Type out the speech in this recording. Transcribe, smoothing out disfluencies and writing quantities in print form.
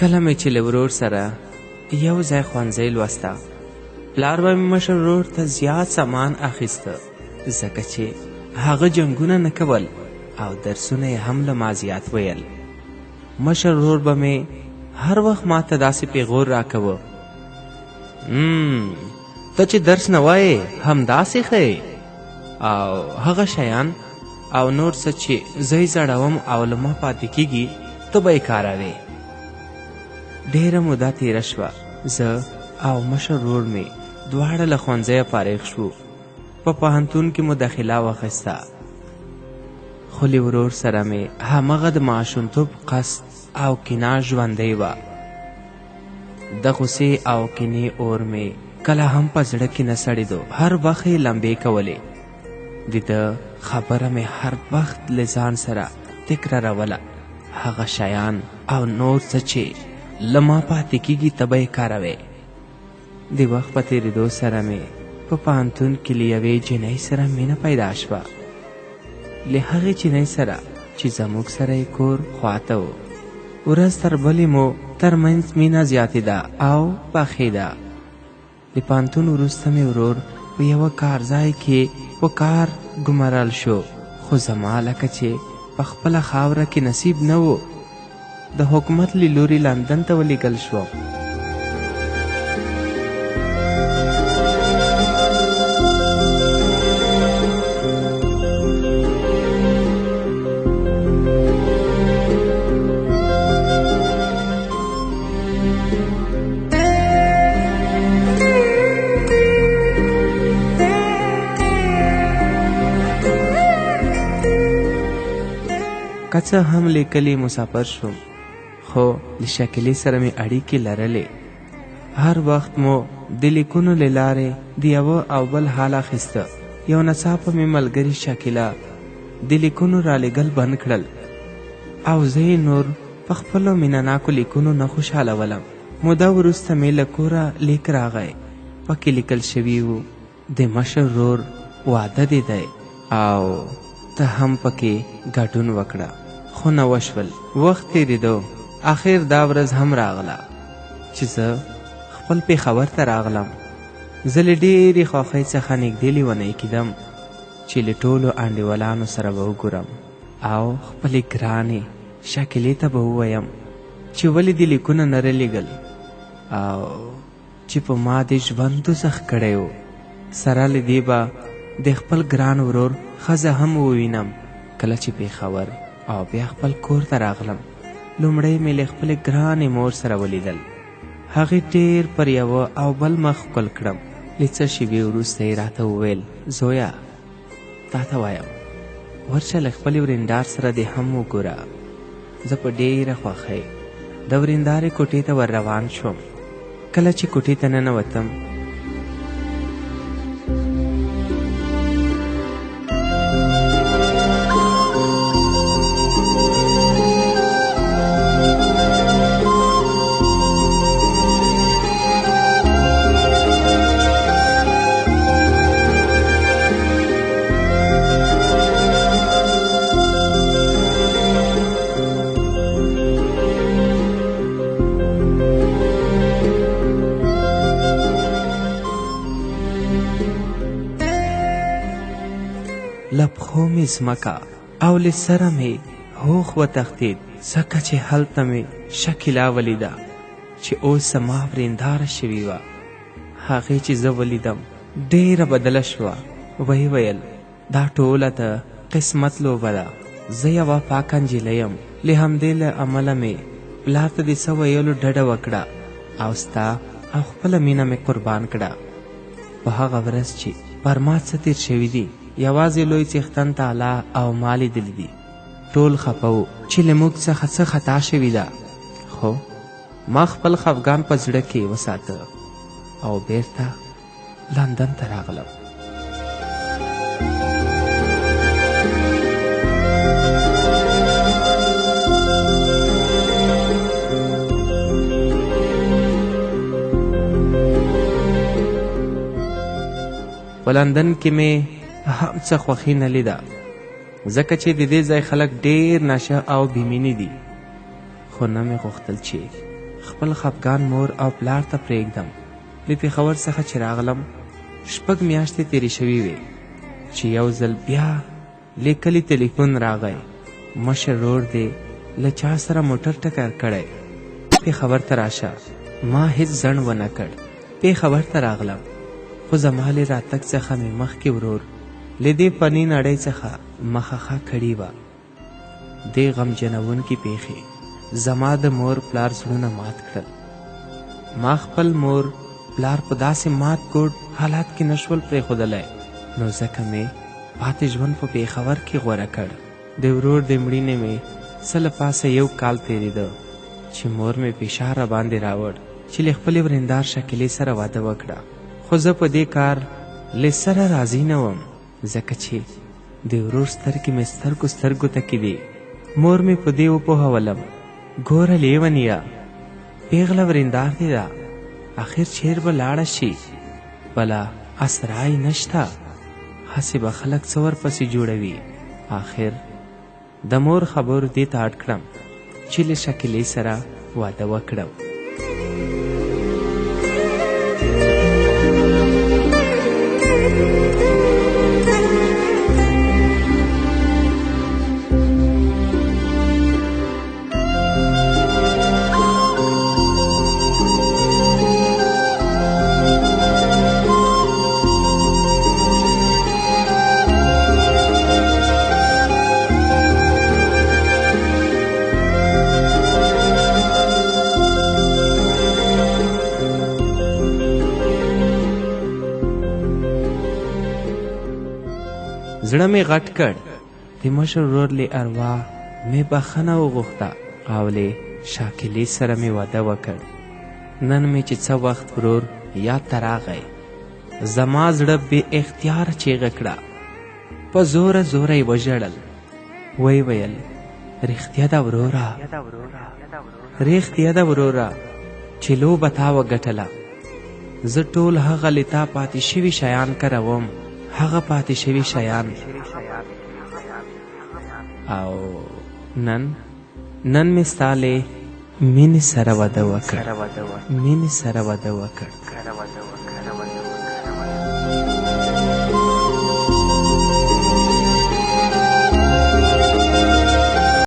کله مې چې له ورور سره یو ځای ښوونځی لوسته، پلار به مې مشر ورور ته زیات سامان اخیسته، ځکه چې هغه جنګونه نه کول او درسونه یې هم له ما زیات ویل. مشر ورور به مې هر وخت ما ته داسې پیغور راکوه، ته چې درس نه وایې همداسې ښه یې. او هغه شیان او نور څه چې زه یې زړوم او له ما پاتې کیږي ته به یې کاروې. ډېره موده تېره شوه، زه او مشر ورور مې دواړه له ښوونځیه فارغ شوو. په پوهنتون کې مو داخله واخیسته، خو له ورور سره مې همغه د ماشومتوب قصد او کینه ژوندۍ وه. د غوسې او کینې اور مې کله هم په زړه کې نه سړېدو، هر وخت یې لمبې کولې. د ده خبره مې هر وخت له ځان سره تکراروله، هغه شیان او نور څه چې له ما پاتې کیږي ته به یې کاروې. د وخت په تېرېدو سره مې په پوهنتون کې له یوې جینۍ سره مینه پیدا شوه، له هغې جینۍ سره چې زموږ سره یې کور خواته و. ورځ تر بلې مو تر منځ مینه زیاتېده او پخېده. د پوهنتون وروسته مې ورور په یوه کارځای کې په کار ګمارل شو، خو زما لکه چې په خپله خاوره کې نصیب نه و، د حکومت له لوري لندن ته ولیږل شوم. که څه هم له کلي مسافر شوم، خو له شکیلې سره مې اړیکې لرلې. هر وخت مو د لیکونو له لارې د یوه او بل حال اخیسته. یو ناڅاپه مې ملګرې شکیله د لیکونو رالیږل بند کړل او زه یې نور په خپلو مینه ناکو لیکونو نه خوشحالولم. موده وروسته مې له کوره لیک راغی، پکې لیکل شوي وو، د مشر ورور واده دې دی او ته هم پکې ګډون وکړه. خو نه وشول. وخت تېرېدو، اخر دا ورځ هم راغله چې زه خپل پېښور ته راغلم. زه له ډېرې خوښۍ څخه نږدې لیونی کېدم چې له ټولو انډیوالانو سره به وګورم او خپلې ګرانې شکیلې ته به ووایم چې ولې دې لیکونه نه رالیږل او چې په ما دې ژوند دوزخ کړی و. سره له دې به د خپل ګران ورور ښځه هم ووینم. کله چې پېښور او بیا خپل کور ته راغلم، لومړی مې له خپلې ګرانې مور سره ولیدل. هغې ډېر پر یوه او بل مخ ښکل کړم. له څه شېبې وروسته یې راته وویل، زویه تا ته وایم، ورشه له خپلې وریندار سره دې هم وګوره. زه په ډېره خوښۍ د وریندارې کوټې ته ور روان شوم. کله چې کوټې ته ننوتم، له پښو مې ځمکه او له سره مې هوښ وتښتېد، ځکه چې هلته مې شکیلا ولیده چې اوس زما ورینداره شوې وه. هغې چې زه ولیدم ډېره بدله شوه. ویې ویل، دا ټوله د قسمت لوبه ده، زه یوه پاکه نجلۍ یم، له همدې له امله مې پلار ته د څه ویلو ډډه وکړه او ستا او خپله مینه مې قربان کړه. په هغه ورځ چې پر ما څه تېر شوي دي، یوازې لوی څښتن تعالی او ما لیدلي دي. ټول خفه وو چې له موږ څخه څه خطا شوې ده، خو ما خپل خفګان په زړه کې وساته او بیرته لندن ته راغلم. په لندن کې مې هم څه خوښي نه لیده، ځکه چې د دې ځای خلک ډېر نشه او بې مینې دي. خو نه مې غوښتل چې خپل خفګان مور او پلار ته پرېږدم. له پېښور څخه چې راغلم شپږ میاشتې تېرې شوې وې چې یو ځل بیا له کلي تلیفون راغی، مشر ورور دې له چا سره موټر ټکر کړی، پېښور ته راشه. ما هیڅ ځنډ ونه کړ، پېښور ته راغلم، خو زما له راتګ څخه مې مخکې ورور له دې فني نړۍ څخه مخه ښه کړې وه. دې غمجنوونکې پیښې زما د مور پلار زړونه مات کړل. ما خپل مور پلار په داسې مات ګوډ حالت کې نشول پرېښودلی، نو ځکه مې پاتې ژوند په پېښور کې غوره کړ. د ورور د مړینې مې څه له پاسه یو کال تېرېده چې مور مې فشار راباندې راوړ چې له خپلې وریندار شکیلې سره واده وکړه، خو زه په دې کار له سره راضي نه وم، ځکه چې د ورور سترګې مې سترګو سترګو ته کېدې. مور مې په دې وپوهولم، ګوره لیونیه، پیغله وریندار دې ده، اخر چیر به لاړه شي، بله اسرا یې نشته، هسې به خلک څه ورپسې جوړوي. اخر د مور خبرو دې ته اړ کړم چې له شکیلې سره واده وکړم. زړه مې غټ کړ، د مشر ورور له اروا مې بخښنه وغوښته او له شاکلې سره مې واده وکړ. نن مې چې څه وخت ورور یاد ته راغی، زما زړه بې اختیاره چیغه کړه، په زوره زوره یې وژړل، ویې ویل رښتیا ده وروره، رښتیا ده وروره چې لوبه تا وګټله. زه ټول هغه له تا پاتې شوي شیان کروم، هغه پاتې شوي شیان. او نن نن مې ستا له مینې سره واده وکړ، مینې سره واده وکړ.